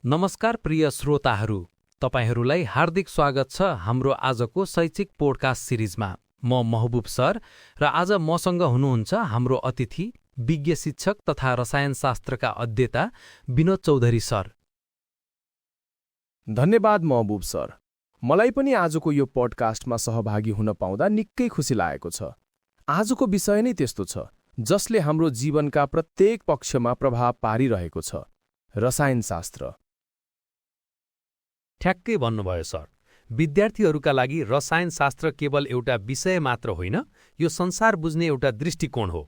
नमस्कार प्रिय श्रोताहरू, तपाईहरूलाई हार्दिक स्वागत छ हाम्रो आजको शैक्षिक पोडकास्ट सिरिजमा। म महबुब सर र आज मसँग हुनुहुन्छ हाम्रो अतिथि विज्ञ शिक्षक तथा रसायनशास्त्रका अध्येता विनोद चौधरी सर। धन्यवाद महबुब सर। मलाई पनि आजको यो पोडकास्टमा सहभागी हुन पाउँदा निकै खुसी लागेको छ। आजको विषय नै त्यस्तो छ जसले हाम्रो जीवनका प्रत्येक पक्षमा प्रभाव पारिरहेको छ, रसायनशास्त्र। ठ्याक्कै भन्नुभयो सर। विद्यार्थीहरूका लागि रसायनशास्त्र केवल एउटा विषय मात्र होइन, यो संसार बुझ्ने एउटा दृष्टिकोण हो।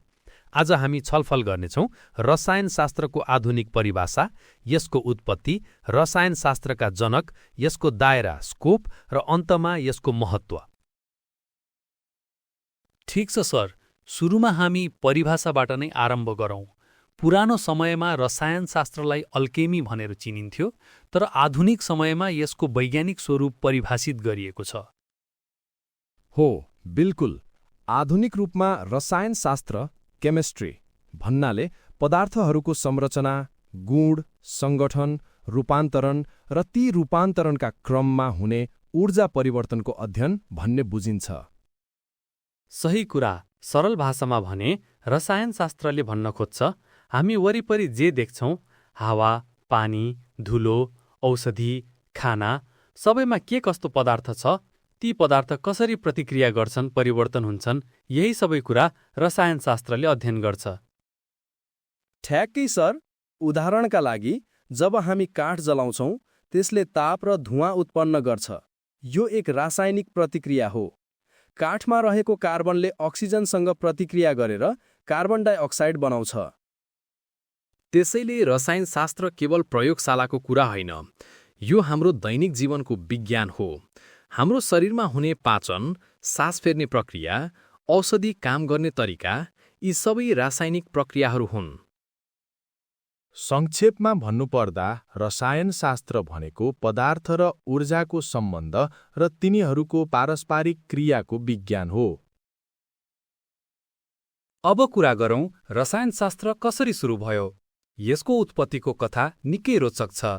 आज हामी छलफल गर्नेछौँ रसायनशास्त्रको आधुनिक परिभाषा, यसको उत्पत्ति, रसायनशास्त्रका जनक, यसको दायरा स्कोप र अन्तमा यसको महत्त्व। ठिक छ सर, सुरुमा हामी परिभाषाबाट नै आरम्भ गरौँ। पुरानो समयमा रसायनशास्त्रलाई अल्केमी भनेर चिनिन्थ्यो, तर आधुनिक समयमा यसको वैज्ञानिक स्वरूप परिभाषित गरिएको छ। हो, बिल्कुल। आधुनिक रूपमा रसायनशास्त्र, केमिस्ट्री भन्नाले पदार्थहरूको संरचना, गुण, सङ्गठन, रूपान्तरण र ती रूपान्तरणका क्रममा हुने ऊर्जा परिवर्तनको अध्ययन भन्ने बुझिन्छ। सही कुरा। सरल भाषामा भने रसायनशास्त्रले भन्न खोज्छ हामी वरिपरि जे देख्छौँ, हावा, पानी, धुलो, औषधि, खाना, सबैमा के कस्तो पदार्थ छ, ती पदार्थ कसरी प्रतिक्रिया गर्छन्, परिवर्तन हुन्छन्, यही सबै कुरा रसायनशास्त्रले अध्ययन गर्छ। ठ्याक्कै सर। उदाहरणका लागि, जब हामी काठ जलाउँछौँ, त्यसले ताप र धुवाँ उत्पन्न गर्छ। यो एक रासायनिक प्रतिक्रिया हो। काठमा रहेको कार्बनले अक्सिजनसँग प्रतिक्रिया गरेर कार्बन डाइअक्साइड बनाउँछ। त्यसैले रसायनशास्त्र केवल प्रयोगशालाको कुरा होइन, यो हाम्रो दैनिक जीवनको विज्ञान हो। हाम्रो शरीरमा हुने पाचन, सास फेर्ने प्रक्रिया, औषधि काम गर्ने तरिका, यी सबै रासायनिक प्रक्रियाहरू हुन्। संक्षेपमा भन्नुपर्दा रसायनशास्त्र भनेको पदार्थ र ऊर्जाको सम्बन्ध र तिनीहरूको पारस्परिक क्रियाको विज्ञान हो। अब कुरा गरौँ रसायनशास्त्र कसरी सुरु भयो। यसको उत्पत्तिको कथा निकै रोचक छ।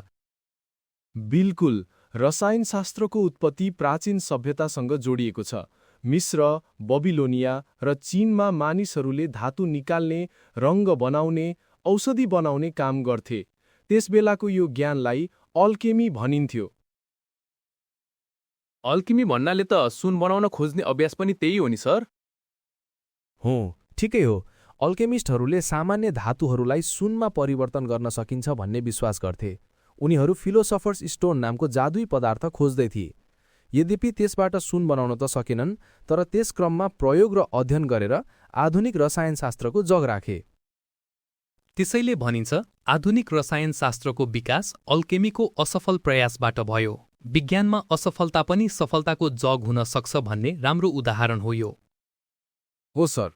बिल्कुल। रसायनशास्त्रको उत्पत्ति प्राचीन सभ्यतासँग जोडिएको छ। मिस्र, बबिलोनिया र चीनमा मानिसहरूले धातु निकाल्ने, रङ्ग बनाउने, औषधि बनाउने काम गर्थे। त्यसबेलाको यो ज्ञानलाई अल्केमी भनिन्थ्यो। अल्केमी भन्नाले त सुन बनाउन खोज्ने अभ्यास पनि त्यही हो नि सर? हो, ठिकै हो। अल्केमिस्टहरूले सामान्य धातुहरूलाई सुनमा परिवर्तन गर्न सकिन्छ भन्ने विश्वास गर्थे। उनीहरू फिलोसफर्स स्टोन नामको जादुई पदार्थ खोज्दै थिए। यद्यपि त्यसबाट सुन बनाउन त सकेनन्, तर त्यस क्रममा प्रयोग र अध्ययन गरेर आधुनिक रसायनशास्त्रको जग राखे। त्यसैले भनिन्छ आधुनिक रसायनशास्त्रको विकास अल्केमीको असफल प्रयासबाट भयो। विज्ञानमा असफलता पनि सफलताको जग हुन सक्छ भन्ने राम्रो उदाहरण हो यो। हो सर।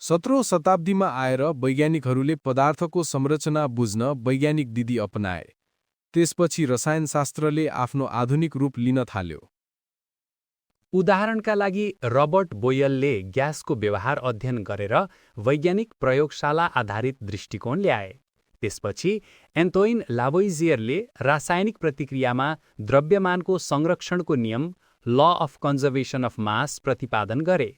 17औं शताब्दीमा आएर वैज्ञानिकहरूले पदार्थको संरचना बुझ्न वैज्ञानिक विधि अपनाए। त्यसपछि रसायनशास्त्रले आफ्नो आधुनिक रूप लिन थाल्यो। उदाहरणका लागि रबर्ट बोयलले ग्यासको व्यवहार अध्ययन गरेर वैज्ञानिक प्रयोगशाला आधारित दृष्टिकोण ल्याए। त्यसपछि एन्टोइन लावोइजियरले रासायनिक प्रतिक्रियामा द्रव्यमानको संरक्षणको नियम, ल अफ कन्जर्भेसन अफ मास प्रतिपादन गरे।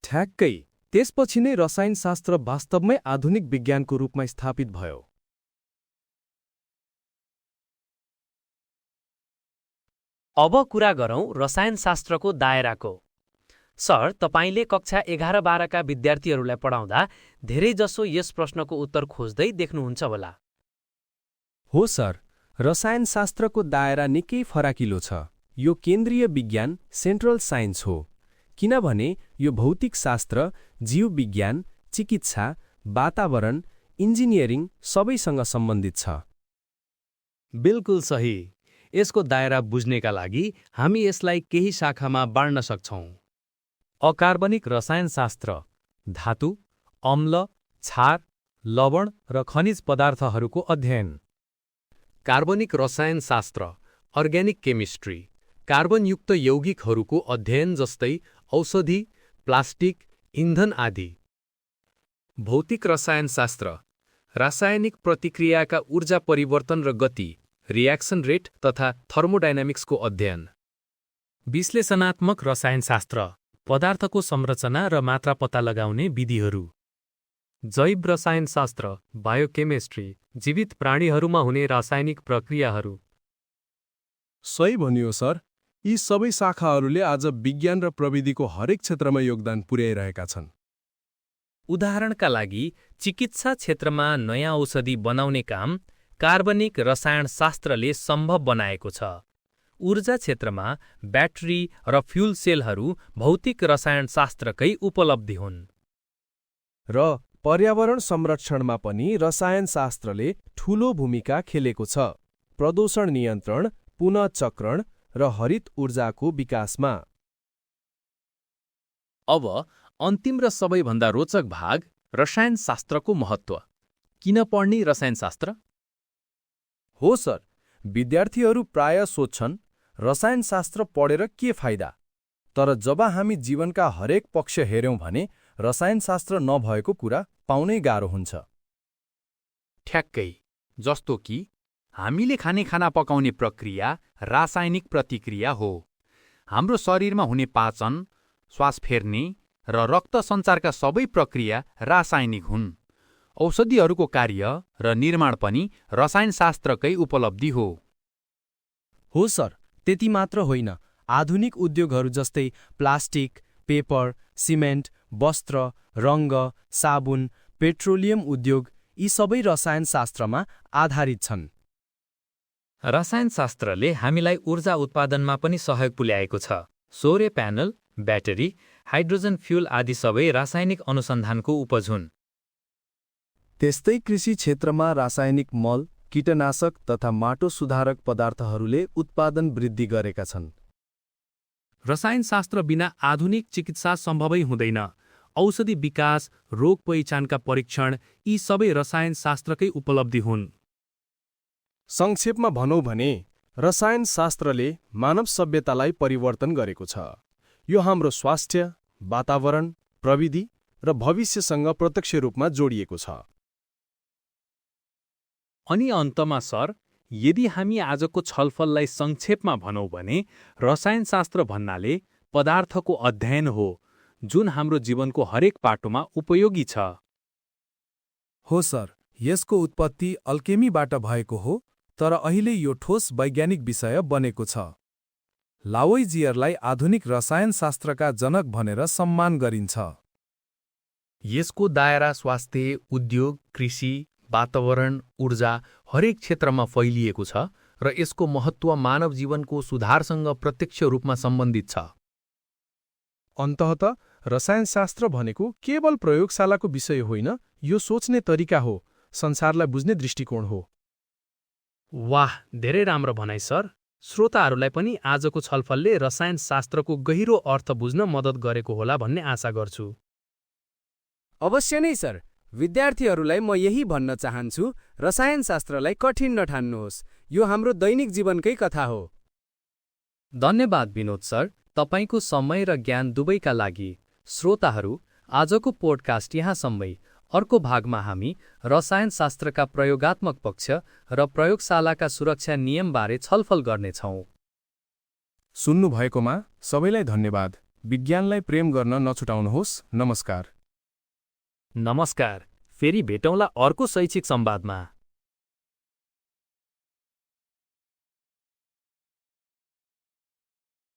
ठ्याक्कै। त्यसपछि नै रसायनशास्त्र वास्तवमै आधुनिक विज्ञानको रूपमा स्थापित भयो। अब कुरा गरौँ रसायनशास्त्रको दायराको। सर, तपाईले कक्षा 11-12का विद्यार्थीहरूलाई पढाउँदा धेरैजसो यस प्रश्नको उत्तर खोज्दै देख्नुहुन्छ होला। हो सर। रसायनशास्त्रको दायरा निकै फराकिलो छ। यो केन्द्रीय विज्ञान, सेन्ट्रल साइन्स हो, किनभने यो भौतिक शास्त्र, जीवविज्ञान, चिकित्सा, वातावरण, इन्जिनियरिङ सबैसँग सम्बन्धित छ। बिल्कुल सही। यसको दायरा बुझ्नेका लागि हामी यसलाई केही शाखामा बाँड्न सक्छौँ। अकार्बनिक रसायनशास्त्र, धातु, अम्ल, क्षार, लवण र खनिज पदार्थहरूको अध्ययन। कार्बनिक रसायनशास्त्र, अर्ग्यानिक केमिस्ट्री, कार्बनयुक्त यौगिकहरूको अध्ययन जस्तै औषधि, प्लास्टिक, इन्धन आदि। भौतिक रसायनशास्त्र, रासायनिक प्रतिक्रियाका ऊर्जा परिवर्तन र गति, रियाक्सन रेट तथा थर्मोडाइनामिक्सको अध्ययन। विश्लेषणात्मक रसायनशास्त्र, पदार्थको संरचना र मात्रा पत्ता लगाउने विधिहरू। जैव रसायनशास्त्र, बायोकेमिस्ट्री, जीवित प्राणीहरूमा हुने रासायनिक प्रक्रियाहरू। सही भनियो सर। यी सबै शाखाहरूले आज विज्ञान र प्रविधिको हरेक क्षेत्रमा योगदान पुर्याइरहेका छन्। उदाहरणका लागि चिकित्सा क्षेत्रमा नयाँ औषधि बनाउने काम कार्बनिक रसायनशास्त्रले सम्भव बनाएको छ। ऊर्जा क्षेत्रमा ब्याट्री र फ्युल सेलहरू भौतिक रसायनशास्त्रकै उपलब्धि हुन्। र पर्यावरण संरक्षणमा पनि रसायनशास्त्रले ठूलो भूमिका खेलेको छ, प्रदूषण नियन्त्रण, पुनःचक्रण र हरित ऊर्जाको विकासमा। अब अन्तिम र सबैभन्दा रोचक भाग, रसायनशास्त्रको महत्त्व। किन पढ्ने रसायनशास्त्र? हो सर, विद्यार्थीहरू प्राय सोध्छन् रसायनशास्त्र पढेर के फाइदा, तर जब हामी जीवनका हरेक पक्ष हेर्यौं भने रसायनशास्त्र नभएको कुरा पाउनै गाह्रो हुन्छ। ठ्याक्कै, जस्तो कि हामीले खाने खाना पकाउने प्रक्रिया रासायनिक प्रतिक्रिया हो। हाम्रो शरीरमा हुने पाचन, श्वास फेर्ने र रक्त सञ्चारका सबै प्रक्रिया रासायनिक हुन्। औषधिहरूको कार्य र निर्माण पनि रसायनशास्त्रकै उपलब्धि हो। हो सर, त्यति मात्र होइन, आधुनिक उद्योगहरू जस्तै प्लास्टिक, पेपर, सिमेन्ट, वस्त्र, रङ्ग, साबुन, पेट्रोलियम उद्योग यी सबै रसायनशास्त्रमा आधारित छन्। रसायनशास्त्रले हामीलाई ऊर्जा उत्पादनमा पनि सहयोग पुर्याएको छ। सौर्य प्यानल, ब्याट्री, हाइड्रोजन फ्युल आदि सबै रासायनिक अनुसन्धानको उपज हुन्। त्यस्तै कृषि क्षेत्रमा रासायनिक मल, कीटनाशक तथा माटो सुधारक पदार्थहरूले उत्पादन वृद्धि गरेका छन्। रसायनशास्त्र बिना आधुनिक चिकित्सा सम्भवै हुँदैन। औषधि विकास, रोग पहिचानका परीक्षण यी सबै रसायनशास्त्रकै उपलब्धि हुन्। संक्षेपमा भनौँ भने रसायनशास्त्रले मानव सभ्यतालाई परिवर्तन गरेको छ। यो हाम्रो स्वास्थ्य, वातावरण, प्रविधि र भविष्यसँग प्रत्यक्ष रूपमा जोडिएको छ। अनि अन्तमा सर, यदि हामी आजको छलफललाई संक्षेपमा भनौँ भने रसायनशास्त्र भन्नाले पदार्थको अध्ययन हो जुन हाम्रो जीवनको हरेक पाटोमा उपयोगी छ। हो सर, यसको उत्पत्ति अल्केमीबाट भएको हो, तर अहिले यो ठोस वैज्ञानिक विषय बनेको छ। लावोइजियरलाई आधुनिक रसायनशास्त्रका जनक भनेर सम्मान गरिन्छ। यसको दायरा स्वास्थ्य, उद्योग, कृषि, वातावरण, ऊर्जा हरेक क्षेत्रमा फैलिएको छ र यसको महत्त्व मानव जीवनको सुधारसँग प्रत्यक्ष रूपमा सम्बन्धित छ। अन्ततः रसायनशास्त्र भनेको केवल प्रयोगशालाको विषय होइन, यो सोच्ने तरिका हो, संसारलाई बुझ्ने दृष्टिकोण हो। वाह, धेरै राम्रो भनाइ सर। श्रोताहरूलाई पनि आजको छलफलले रसायनशास्त्रको गहिरो अर्थ बुझ्न मद्दत गरेको होला भन्ने आशा गर्छु। अवश्य नै सर। विद्यार्थीहरूलाई म यही भन्न चाहन्छु, रसायनशास्त्रलाई कठिन नठान्नुहोस्। यो हाम्रो दैनिक जीवनकै कथा हो। धन्यवाद विनोद सर, तपाईको समय र ज्ञान दुवैका लागि। श्रोताहरू, आजको पोडकास्ट यहाँसम्मै। अर्को भागमा हामी रसायनशास्त्रका प्रयोगात्मक पक्ष र प्रयोगशालाका सुरक्षा नियमबारे छलफल गर्नेछौँ। सुन्नुभएकोमा सबैलाई धन्यवाद। विज्ञानलाई प्रेम गर्न नछुटाउनुहोस्। नमस्कार। नमस्कार। फेरि भेटौँला अर्को शैक्षिक संवादमा।